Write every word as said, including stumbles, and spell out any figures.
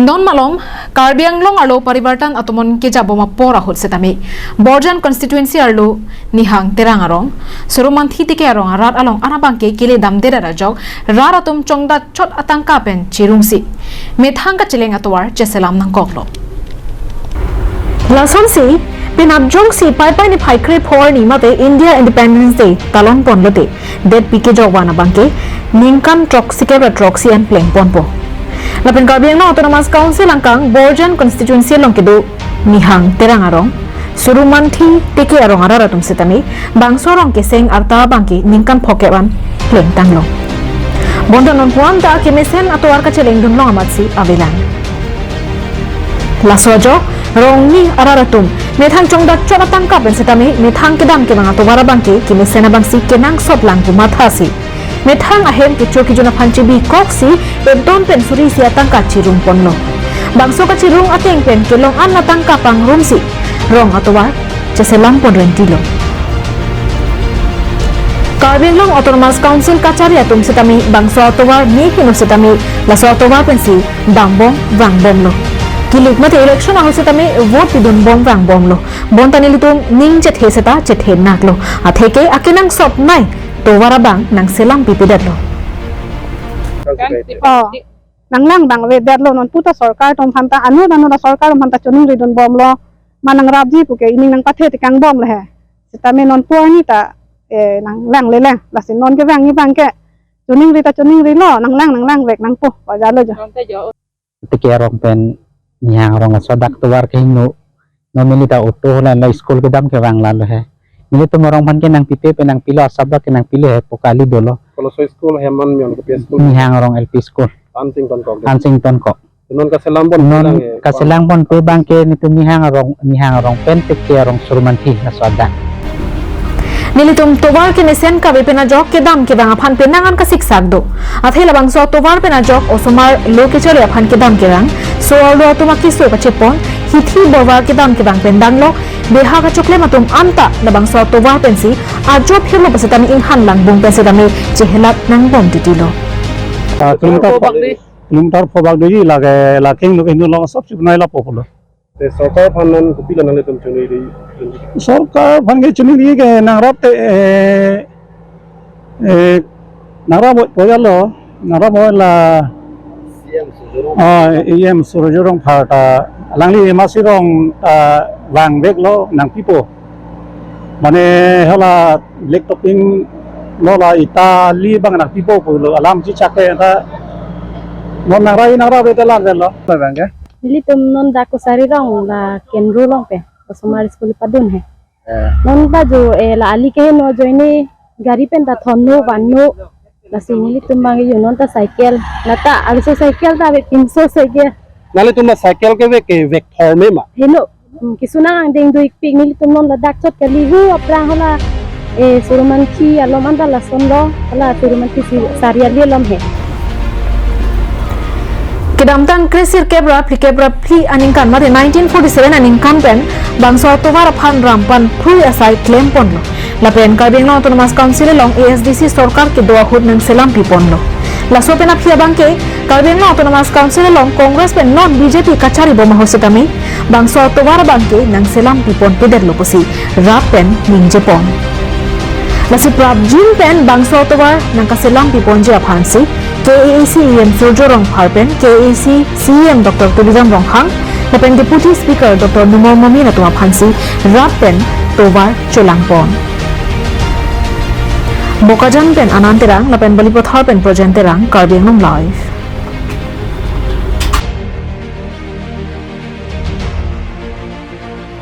Don malom, Karbi Anglong arlo parivartan atomon kejabom apor ahut setame Borjan constituency arlo Nihang Terang arong, Surumanthi Teke arong arat along anabangke kele damdedet ajok rat atum chongdat chot atangka pen chirungsi methang kacheleng atovar cheselam nangkoklo. Lasonsi penap jongsi Paipai niphai krepho arni mate India Independence Day talon ponlote, det pike jokvan abangke ningkan throksi kep ra throksi an pleng ponpo. Lapen Karbi Anglong Autonomous Council angkang Borjan constituency along kedo Nihang Terang arong, Surumanthi Teke arong arat atum setame bangso arong keseng arta abangke ningkan phokep an plengtanglo. Bonta non puan ta kemesen atovar kacheleng dunlong amatsi avelang. Laso ajo rongni arat atum methang chongdat chot atangka pen setame methang kedam kevang atovar abangke kemesen abangsi kenangsot lang pu mathasi methang ahem kecho kejun aphan chebikoksi edon pen suri isi atangka chirung ponlo. Bangso kachirung ateng pen kelong an atangka pangrumsi rong atovar cheselam pon rentilo. Karbi Anglong Autonomous Council kachari atum setame bangso atovar ne heno setame laso atovar pensi dambom vangbomlo. Kilik mate election ahut setame vote pidunbom vangbomlo. Bonta nelitum ning chethe seta chethe naklo. Atheke akenangsot nai tovar abang nangselam pipedetlo. Oh, nanglang bang avedetlo, non puta sorkar atum aphanta, anut anut ta sorkar atum aphanta choningri dunbomlo. Ma nangrapji puke ining nangpathe tekangbomlo he. Setame non puan ni ta, eh, nanglang leleng. Lasi non kevangji abangke choningri ta choningrilo, nanglang nanglangvek nangpo. Wajalo jo. Teke arong pen Nihang arong aso adak tovar kehingno. Non neli ta auto hola la school kedam kevang lalo he. Nelitum arong aphan ke nangpipe pen nangpilo, asap abang ke nangpilo he pu kali dolo. Koloso school hem non myon kopi school? Nihang arong L P school. Ansing tonkok. Ansing tonkok. Non kaselam pon non lang, eh, kaselam ponpe abangke nelitum Nihang arong, Nihang arong pen Teke arong Surumanthi laso adak. Nelitum tovar kemesen kave pen ajok kedam kevang aphan penang an kasiksak do. Athe labangso tovar pen ajok osomar lo kechari aphan kedam kevang, so-arlo atum akeso kachepon, hithi bovar kedam kevang pen danglok, beha kachoklem atum anta labangso tovar pensi ajo phirlo pu setame inghan langbom pen setame chehelap nangbom titilo. Ah, kilometer pho bak di. Kilometer pho bak doji lake, lake hingno hingno along asap si bonai lapo pulo. Te sorkar aphan non kopilo nanglitum choningri? Sorkar aphan ke choningri ke nangrap te, eh, eh, nangrap oi po jalo, nangrap oi la, C M Surjya Rongphar. Ah, E M Surjya Rongphar ta, alangli masi rong ta vangveklo nangpipo. Mane hala black topping lo la ita li abang nangpipo pulo alam chichak ke ta. Non nangrai nangrap te lan lo. Abang ke? Nelitum non dak Kosari rong la Kendro along pen, osomar school padun he. Eh. Non ta jo, eh, la ali keheno ajoine gari pen ta thonno vanno. Lasi nelitum abang yo non ta cycle. Lata arloso cycle ta ave pinso cycle. Nanglitum la cycle kevek kevek thor me ma? Heno. Hmm, keso nang angdeng do-ikpik, nelitum non ladak chot kali hu aphrang hala, eh, Surumanthi along anta lasonlo, hala Surumanthi si-, Sariali along he. Kedamtang kresirkep ra phlikep ra phli aningkan mate nineteen forty-seven aningkan pen bangso tovar aphan rampan phrui asai klem ponlo. Lapen Karbi Anglong Autonomous Council along A S D C sorkar kedo ahut nangselam piponlo. Laso pen aphi abangke Karbi Anglong Autonomous Council along Congress pen non B J P kachari bom ahut setame bangso tovar abangke nangselam pipon pedetlo pusi rap pen ningjepon. Lasi prapjin pen bangso tovar nangkaselam piponji aphansi K A A C E M Surjya Rongphar pen K A A C C E M Doctor Tuliram Ronghang lapen Deputy Speaker Doctor Numal Momin atum aphansi rap pen tovar cholangpon. Bokajan pen Anand Terang lapen Balipathar pen Projen Terang, Karbi Anglong Live.